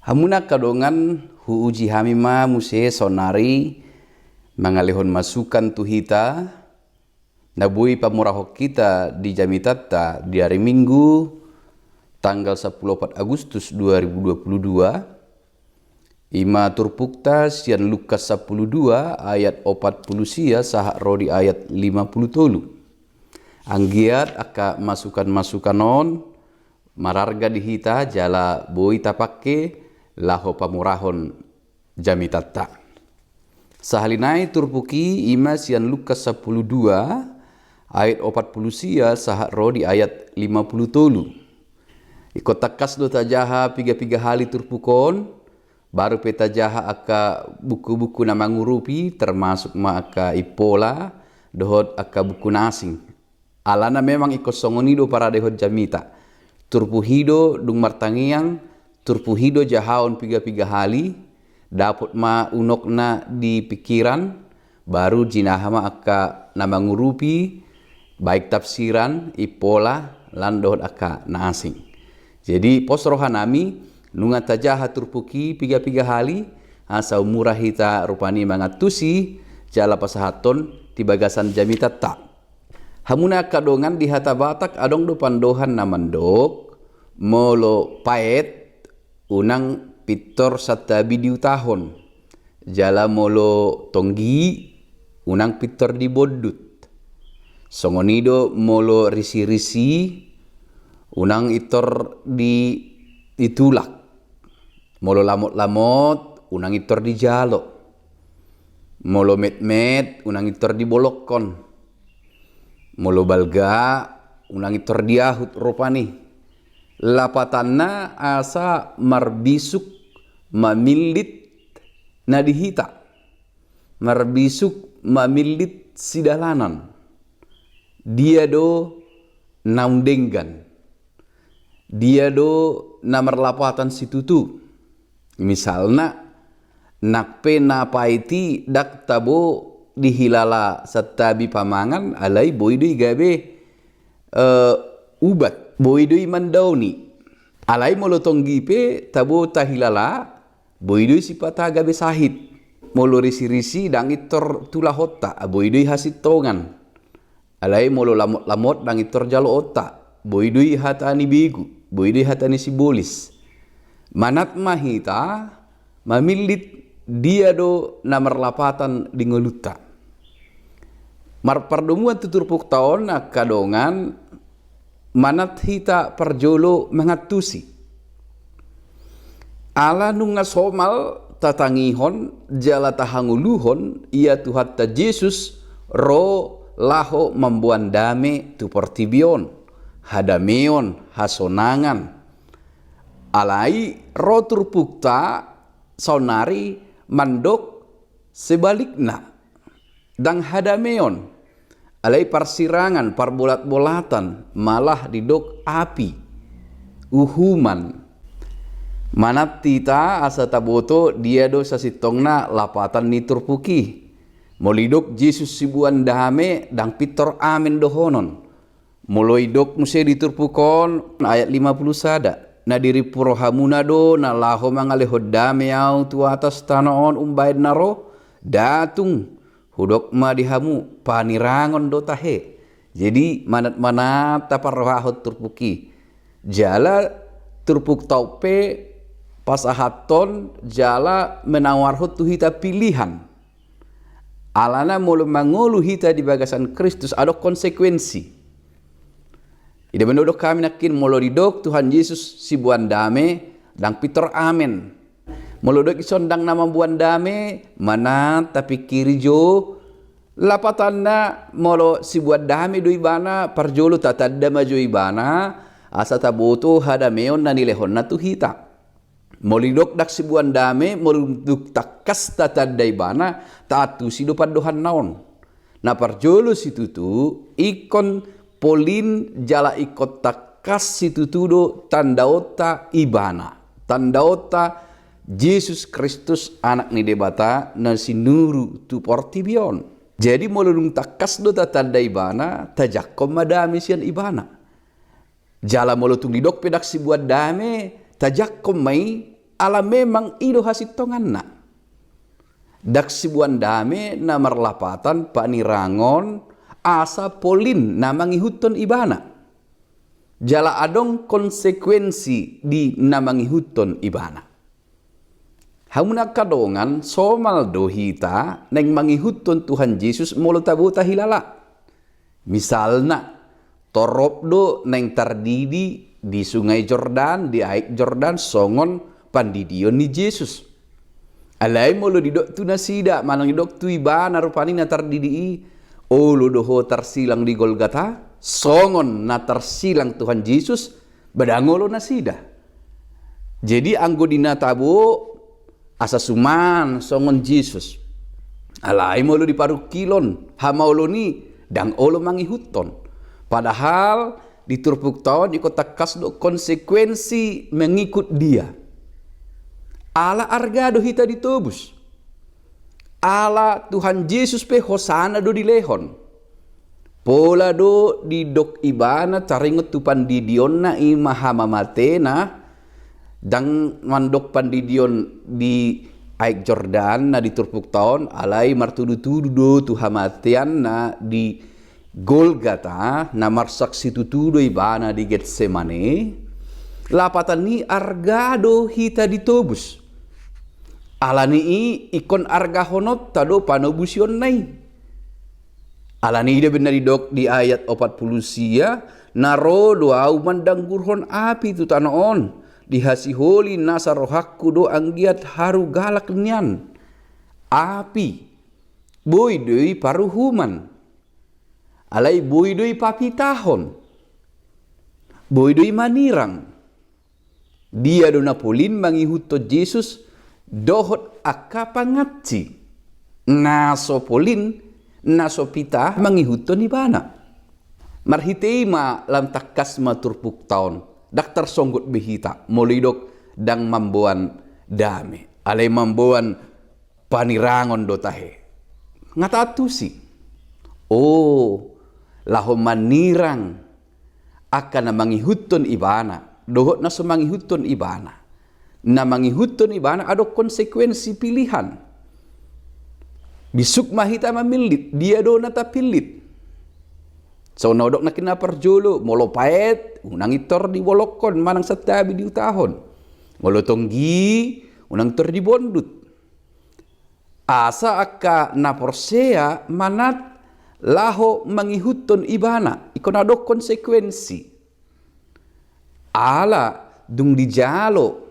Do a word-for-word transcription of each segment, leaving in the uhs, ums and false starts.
Hamu angka dongan, huuji hami ma muse saonari mangalehon masukan tu hita na boi pamurahon hita di jamitanta di ari Minggu tanggal sampulu opat Agustus dua ribu dua puluh dua. Ima turpukta sian Lukas sampulu dua ayat opat pulu sia sahat ro di ayat lima pulu tolu. Anggiat angka masukan-masukan on mararga di hita jala boi tapangke laho pamurahon jamitanta. Sahali nai turpuk i ima sian Lukas sampulu dua ayat opat pulu sia sahat ro di ayat lima pulu tolu. Ingkon tangkas do tajaha piga-piga hali turpuk on, baru pe tajaha angka buku-buku na mangurupi, termasuk ma angka Impola dohot angka buku na asing. Alana memang ingkon songon i do paradehon jamita. Turpuk i do dung martangiang, turpuk i do jahaon piga-piga hali, dapot ma unokna di pingkiran, baru jinaha ma angka na mangurupi, baik tafsiran, Impola, lan dohot angka na asing. Jadi pos rohanami, nunga tajaha turpuk i piga-piga hali, asa umura hita rupani mangantusi jala pasahathon di bagasan jamitanta. Hamu angka dongan, di hata Batak adong do pandohan na mandok, molo paet unang pintor santabi diutahon, jala molo tonggi unang pintor dibondut. Songon i do molo risi-risi unang pintor di, ditulak. Molo lamot-lamot unang pintor dijalo. Molo metmet unang pintor dibolongkon. Molo balga unang pintor diahut rupani. Lapatanna asa marbisuk mamillit na di hita. Marbisuk mamillit sidalanan. Dia do naung denggan? Dia do na marlapatan situtu? Misalna, nang pe na paet i ndang tabo dihilala santabi pamangan, alai boi do i gabe, eh, ubat, boi do i mandaoni. Alai molo tonggi pe tabo tahilala, boi do i sipata gabe sahit. Molo risi-risi ndang pintor tulahonta, boi do i hasintongan. Alai molo lamot-lamot ndang pintor jaloonta, boi do i hata ni begu, boi do i hata ni sibolis. Manat ma hita mamillit dia do na marlapatan di ngolunta. Marpardomuan tu turpukta on angka dongan, manat hita parjolo mangantusi. Ala nunga somal tatangihon jala tahangoluhon ia Tuhanta Jesus ro laho mamboan dame tu portibi on, hadameon, hasonangan. Alai ro turpukta saonari mandok sebalikna, ndang hadameon, alai parsirangan, parbolat-bolatan, malah didok api, uhuman. Manat hita asa taboto dia do sasintongna lapatan ni turpuk i. Molo didok Jesus siboan dame, ndang pintor amen dohonon. Molo didok muse di turpuk on, ayat lima pulu sada, na dirimpu rohamuna do na laho mangalehon dame Ahu tu atas tano on umbahen na ro? Nda tung, hudok ma di hamu, panirangon do tahe. Jadi manat-manat taparrohahon turpuk i. Jala turpukta on pe pasahathon jala menawarhon tu hita pilihan. Alana molo mangolu hita di bagasan Kristus adong konsekuensi. Ida manodok hami nangkin, molo didok Tuhan Jesus siboan dame, ndang pintor amen. Molo didok dison ndang na mamboan dame, manat tapingkiri jo. Lapatanna molo siboan dame do ibana, parjolo tatanda ma jo ibana, asa taboto hadameon na nilehonna tu hita. Molo didok ndang siboan dame, molo dung tangkas tatanda ibana, taantusi do pandohanna on. Na parjolo situtu, ingkon polin jala ingkon tangkas situtu do tandaonta ibana. Tandaonta Jesus Kristus, Anak ni Debata, na sinuru tu portibi on. Jadi molo dung tangkas do tatanda ibana, tajangkon ma dame sian ibana. Jala molo tung didok pe ndang siboan dame, tajangkon ma i, Ala memang i do hasintonganna. Ndang siboan dame na marlapatan panirangon asa polin na mangihuthon ibana. Jala adong konsekuensi di na mangihuthon ibana. Hamu na angka dongan, somal do hita naeng mangihuthon Tuhan Jesus molo tabo tahilala. Misalna, torop do naeng tardidi di Sungai Jordan, di Aek Jordan, songon pandidion ni Jesus. Alai molo didok tu nasida, manang didok tu ibana rupani na tardidi i, olo do ho tarsilang di Golgata, songon na tarsilang Tuhan Jesus, ba ndang olo nasida. Jadi anggo di na tabo, asa suman songon Jesus. Alai molo di parungkilon, hamaolon i, ndang olo mangihuthon. Padahal di turpukta on ingkon tangkas do konsekuensi mengikut Dia. Ala arga do hita ditobus. Ala Tuhan Jesus pe hosana do dilehon. Pola do didok ibana taringot tu pandidionna, i ma hamamatena, ndang mandok pandidion di Aek Jordan na di turpukta on, alai martudu-tudu do tu hamateanna di Golgata, na marsaksi tutu do ibana di Getsemane. Lapatan ni arga do hita ditobus. Alani i ingkon argahononta do panobusionna i. Alani i do umbahen na didok di ayat opat pulu sia, na ro do Ahu mandanggurhon api tu tano on, di hasiholi nasa rohangku do anggiat haru galak nian. Api, boi do i paruhuman. Alai boi do i papitahon. Boi do i manirang. Dia do na polin mangihuthon Jesus dohot angka pangansi na so polin, na so pita mangihuthon ibana. Marhite i ma lam tangkas ma turpukta on, ndang tarsonggot be hita molo didok ndang mamboan dame, alai mamboan panirangon do tahe. Nga taantusi. O, laho manirang angka na mangihuthon ibana dohot na so mangihuthon ibana. Na mangihuthon ibana adong konsekuensi pilihan. Bisuk ma hita mamillit, dia do na tapillit. Songon na hudok nangkin na parjolo, molo paet, unang intor dibolongkon manang santabi diutahon. Molo tonggi, unang intor dibondut. Asa angka na porsea manat laho mangihuthon ibana, ingkon adong konsekuensi. Ala dung dijalo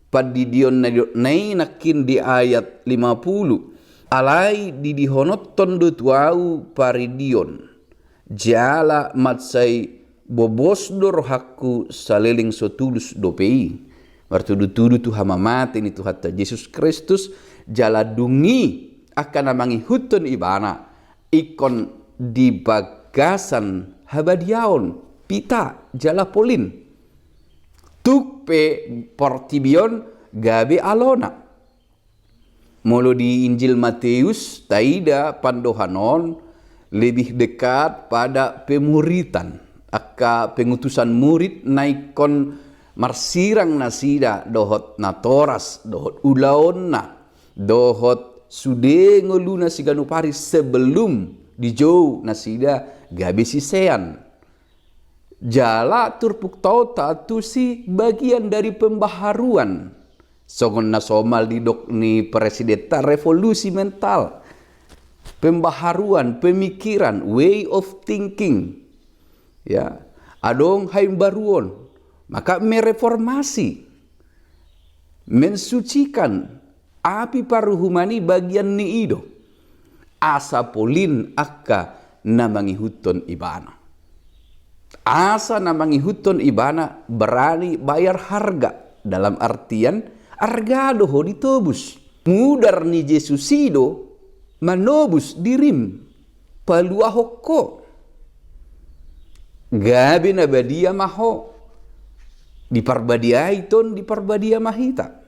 pandidion na didok na i nangkin di ayat lima pulu, alai didihononhon do tu ahu paridion. Jala mansai bobos do rohangku saleleng so tulus dope i. Martudu-tudu tu hamamate ni Tuhanta Jesus Kristus, jala dung i angka na mangihuthon ibana ingkon di bagasan habadiaon, pita jala polin. Tung pe portibi on gabe alona. Molo di Injil Mateus, taida pandohan on lebih dekat pada pemuritan. Angka pengutusan murid na ingkon marsirang nasida dohot natoras, dohot ulaonna, dohot sude ngoluna siganup ari sebelum dijou nasida gabe sisean. Jala turpukta on taantusi bagian dari pembaharuan. Songon na somal didok ni presidenta, revolusi mental. Pembaharuan pemikiran, way of thinking. Ya, adong haimbaruon. Maka mereformasi, mensucikan, api paruhuman i bagian ni i do. Asa polin angka na mangihuthon ibana. Asa na mangihuthon ibana berani bayar harga, dalam artian arga do ho ditobus. Mudar ni Jesus i do manobus dirim, paluahon ho. Gabe na badia ma ho. Diparbadiai ton, diparbadia ma hita.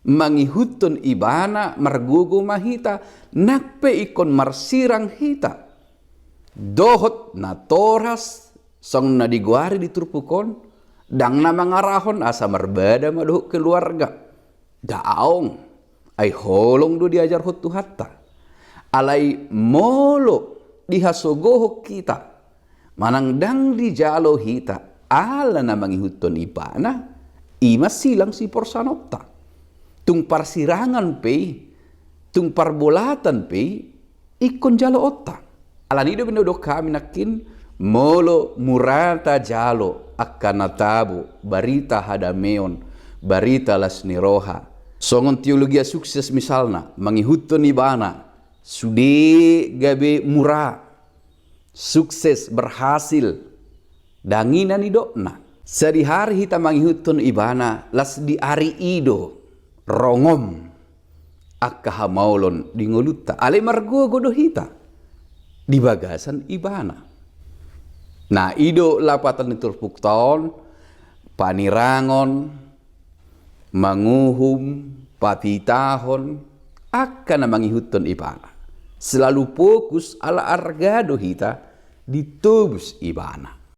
Mangihuthon ibana margogo ma hita, nang pe ingkon marsirang hita. Dohot natoras, songon na digoari di turpuk on, Ndang na mangarahon asa marbada ma dohot keluarga. Daong, ai holong do diajarhon Tuhanta. Alai molo dihasogohon hita manang ndang dijalo hita ala na mangihuthon Ibana, i ma silang siporsanonta. Tung parsirangan pe i, tung parbolatan pe i, ingkon jaloonta. Alani i do binoto hami nangkin, molo mura tajalo angka na tabo, barita hadameon, barita las ni roha, songon teologia sukses misalna, mangihuthon Ibana, sude gabe mura, sukses, berhasil, ndang i na nidokna. Sadihari hita mangihuthon Ibana, las di ari i do rongom angka hamaolon di ngolunta. Alai margogo do hita di bagasan Ibana. Nah, i do lapatan ni turpukta on, panirangon, manguhum, patitahon angka na mangihuthon Ibana. Selalu fokus ala arga do hita ditobus Ibana.